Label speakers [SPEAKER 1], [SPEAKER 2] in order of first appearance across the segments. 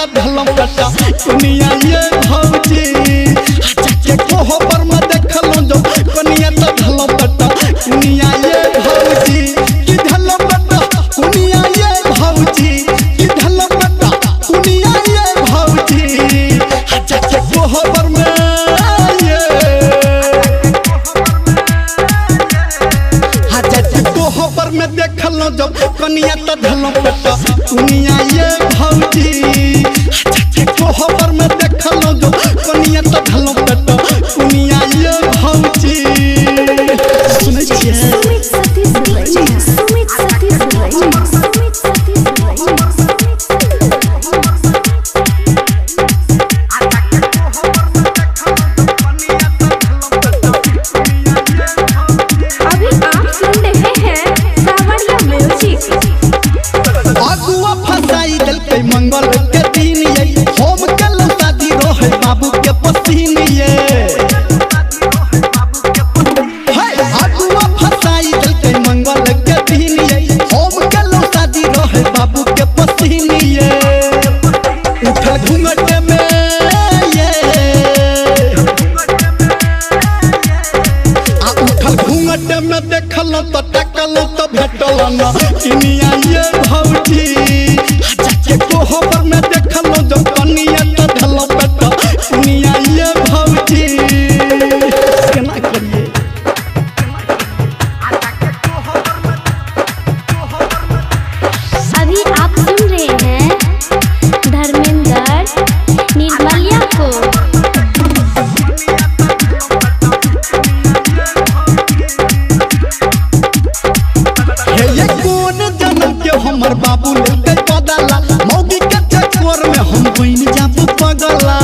[SPEAKER 1] त धलम पटा कुनिया ये भौजी जाके कोहबर में देखलो जो कनिया त धलम पटा कुनिया ये भौजी की धलम पटा कुनिया ये भौजी की धलम पटा कुनिया ये भौजी जाके कोहबर में ये जाके कोहबर में देखलो जब कनिया त धलम पटा कुनिया ये भौजी जाके कोहबर में देखलो जब कनिया त धलम पटा कुनिया ये भौजी सुनै छियै।
[SPEAKER 2] Sumit Satish DJ Sumit Satish DJ Sumit Satish DJ Sumit अभी आप सुन रहे हैं सावरिया म्यूजिक।
[SPEAKER 1] अगुआ फसाई देलकै मंगल के दिन ये हम कल शादी रहे बाबू के पसीन ये हे अगुआ फसाई देलकै मंगल के दिन ये हम कल शादी रहे बाबू के पसीन ये उठल घूंघट में ये आ उठल घूंघट में देखल त टकल त भेटल न किनिया ये भौजी जाके कोहबर में देखल जो कनिया त धल पेट कुनिया ये भौजी केना करिए।
[SPEAKER 2] अभी आप सुन रहे हैं धर्मेंद्र निर्मलिया को।
[SPEAKER 1] हे ये कोन जन्म के हमर बाबू लेते बदला मौगी के चक्कर में हम बन जाबू पगला।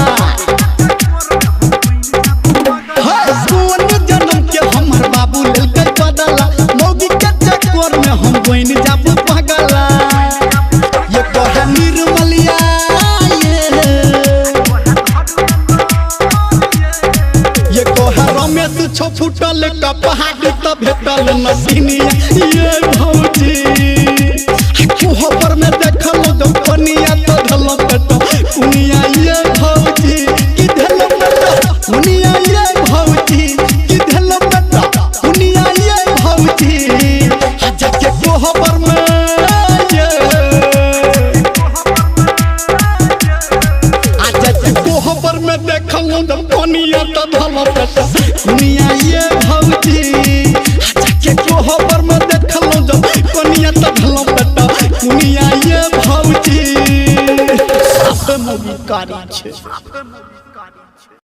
[SPEAKER 1] हे कोन जन्म के हमर बाबू लेते बदला मौगी के चक्कर में हम बन जाबू पगला। ये कहे निर्मलिया ये कहे रमेश छो फुटल कपहाड़ी त भेटल नसीनिया ये भौजी कोहबर में देखल जो कनिया त धल पेट कुनिया ये भौजी की धल पेट कुनिया ये भौजी की धल पेट कुनिया ये भौजी जाके कोहबर में ये जाके कोहबर में देखल जब कनिया त धल पेट कुनिया ये भौजी जाके कोहबर में देखल जब कनिया त धल पेट कुनिया ये भौजी साफ मौगी कारी छै।